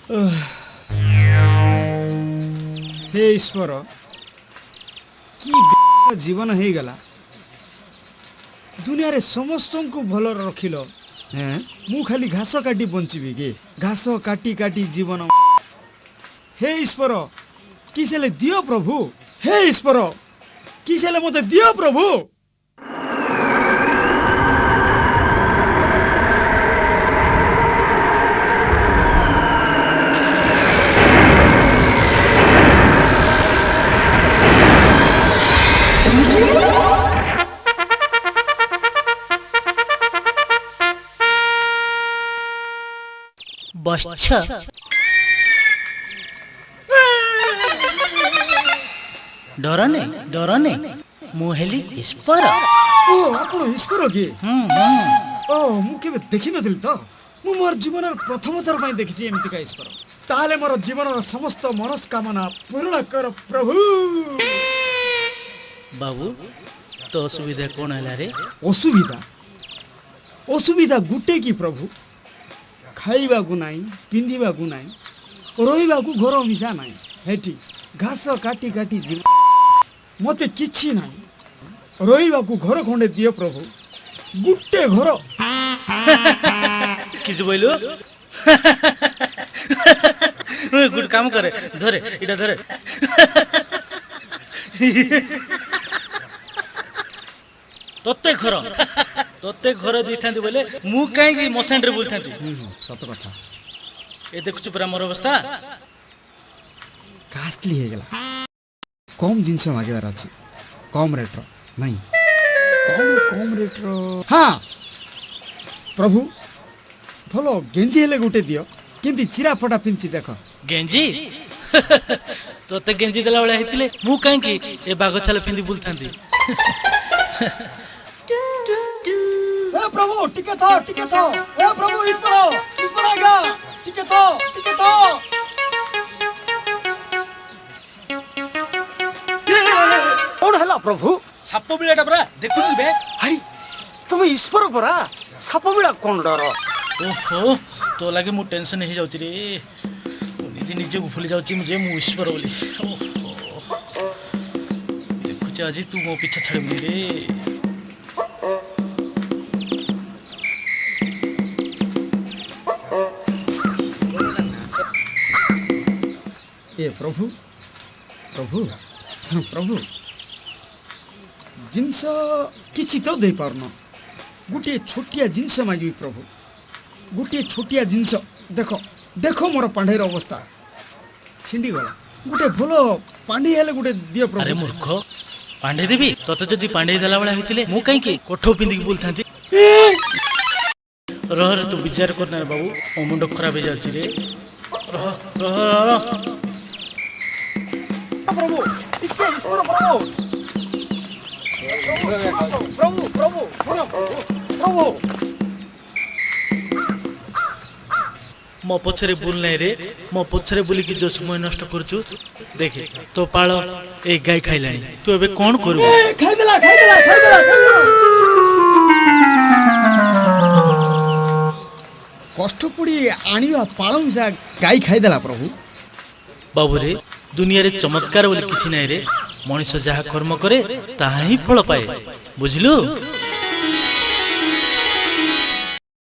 ହେ ଈଶ୍ୱର, କି ଜୀବନ ହେଇଗଲା। ଦୁନିଆରେ ସମସ୍ତଙ୍କୁ ଭଲରେ ରଖିଲ, ହେଁ, ମୁଁ ଖାଲି ଘାସ କାଟି ବଞ୍ଚିବି କି? ଘାସ କାଟି କାଟି ଜୀବନ। ହେ ଈଶ୍ୱର, କିସ ହେଲେ ଦିଅ ପ୍ରଭୁ। ହେ ଈଶ୍ୱର, କିସ ହେଲେ ମତେ ଦିଅ ପ୍ରଭୁ। ବତ୍ସ, ଡରନେ ଡରନେ, ମୁଁ ହେଲି ଈଶ୍ୱର। ଓ, ଆପଣ ଈଶ୍ୱର କି? ହୁଁ ହୁଁ। ଓ, ମୁଁ କେବେ ଦେଖିନଥିଲି ତ। ମୁଁ ମୋର ଜୀବନର ପ୍ରଥମ ଥର ପାଇଁ ଦେଖିଛି ଏମିତିକା ଈଶ୍ୱର। ତାହେଲେ ମୋର ଜୀବନର ସମସ୍ତ ମନସ୍କାମନା ପୂରଣ କର ପ୍ରଭୁ। ବାବୁ, ତୋ ଅସୁବିଧା କ'ଣ ହେଲା ରେ? ଅସୁବିଧା? ଅସୁବିଧା ଗୋଟେ କି ପ୍ରଭୁ, ଖାଇବାକୁ ନାହିଁ, ପିନ୍ଧିବାକୁ ନାହିଁ, ରହିବାକୁ ଘର ମିଶା ନାହିଁ। ହେଠି ଘାସ କାଟି କାଟି ଯିବ। ମତେ କିଛି ନାହିଁ, ରହିବାକୁ ଘର ଖଣ୍ଡେ ଦିଅ ପ୍ରଭୁ, ଗୋଟେ ଘର। କିଛି ବୋଇଲୁ? ଗୋଟେ କାମ କରେ, ଧରେ ଏଇଟା ଧରେ। ତତେ ଘର ଦେଇଥାନ୍ତି ବୋଇଲେ ମୁଁ କାହିଁକି ମଶାଣିରେ ବୁଲିଥାନ୍ତି? ସତ କଥା। ଏ ଦେଖୁଛୁ ପରା ମୋର ଅବସ୍ଥା। କାଷ୍ଟଲି ହେଇଗଲା। କମ୍ ଜିନିଷ ମାଗିବାର ଅଛି, କମ୍ ରେଟ୍ର ନାଇଁ, କମ୍ ରେଟ୍ର। ହଁ ପ୍ରଭୁ, ଭଲ ଗେଞ୍ଜି ହେଲେ ଗୋଟେ ଦିଅ। କେମିତି ଚିରା ଫଟା ପିନ୍ଧି ଦେଖ। ଗେଞ୍ଜି? ତତେ ଗେଞ୍ଜି ଦେଲା ଭଳିଆ ହେଇଥିଲେ ମୁଁ କାହିଁକି ଏ ବାଘ ଛାଲ ପିନ୍ଧି ବୁଲୁଥାନ୍ତି? ଏ ପ୍ରଭୁ, ଟିକେ ଥ, ଟିକେ ଥ। ଏ ପ୍ରଭୁ ଈଶ୍ୱର, ଈଶ୍ୱର ଆଜ୍ଞା, ଟିକେ ଥ, ଟିକେ ଥ। କଣ ହେଲା ପ୍ରଭୁ? ସାପ ବିଳାଟା ପରା ଦେଖୁଛୁ ବେ। ଆରେ, ତମେ ଈଶ୍ୱର ପରା, ସାପ ବିଳା କଣ ଡର? ଓହୋ, ତୋ ଲାଗି ମୁଁ ଟେନସନ ହେଇଯାଉଛି ରେ। ମୁଁ ନିଜେ ନିଜକୁ ଭୁଲି ଯାଉଛି ମୁଁ ଯେ ମୁଁ ଈଶ୍ୱର ବୋଲି। ଓହୋ, ଦେଖୁଛି ଆଜି ତୁ ମୋ ପିଛା ଛାଡ଼ିବୁନି ରେ। ଏ ପ୍ରଭୁ, ପ୍ରଭୁ, ପ୍ରଭୁ, ଜିନିଷ କିଛି ତ ଦେଇପାରୁନ, ଗୋଟିଏ ଛୋଟିଆ ଜିନିଷ ମାଗିବି ପ୍ରଭୁ, ଗୋଟିଏ ଛୋଟିଆ ଜିନିଷ। ଦେଖ ଦେଖ, ମୋର ପାଣ୍ଢେଇର ଅବସ୍ଥା ଛିଣ୍ଡିଗଲା। ଗୋଟେ ଭଲ ପାଣ୍ଢେଇ ହେଲେ ଗୋଟେ ଦିଅ ଆରେ ପ୍ରଭୁ। ମୂର୍ଖ, ପାଣ୍ଡେଇ ଦେବି? ତତେ ଯଦି ପାଣ୍ଡେଇ ଦେଲା ଭଳିଆ ହେଇଥିଲେ ମୁଁ କାହିଁକି କୋଠ ପିନ୍ଧିକି ବୁଲୁଥାନ୍ତି? ରହ ରେ, ତୁ ବିଚାର କରନା ରେ ବାବୁ, ମୋ ମୁଣ୍ଡ ଖରାପ ହେଇଯାଉଛି ରେ। ରହ ରହ ରହ। ପ୍ରଭୁ, ଟିକେ ଈଶ୍ୱର ପ୍ରଭୁ, ପ୍ରଭୁ, ପ୍ରଭୁ, ଶୁଣ ପ୍ରଭୁ। ମୋ ପଛରେ ବୁଲ ନାହିଁ ରେ। ମୋ ପଛରେ ବୁଲିକି ଯୋଉ ସମୟ ନଷ୍ଟ କରୁଛୁ, ଦେଖେ ତୋ ପାଳ ଏଇ ଗାଈ ଖାଇଲାଣି। ତୁ ଏବେ କଣ କରିବୁ? ଏ, ଖାଇଦେଲା, ଖାଇଦେଲା, ଖାଇଦେଲା, ଖାଇଦେଲା। କଷ୍ଟ ପଡ଼ି ଆଣିବା ପାଳ ମିଶା ଗାଈ ଖାଇଦେଲା ପ୍ରଭୁ। ବାବୁରେ, ଦୁନିଆରେ ଚମତ୍କାର ବୋଲି କିଛି ନାହିଁ ରେ। ମଣିଷ ଯାହା କର୍ମ କରେ ତାହା ହିଁ ଫଳ ପାଏ, ବୁଝିଲୁ?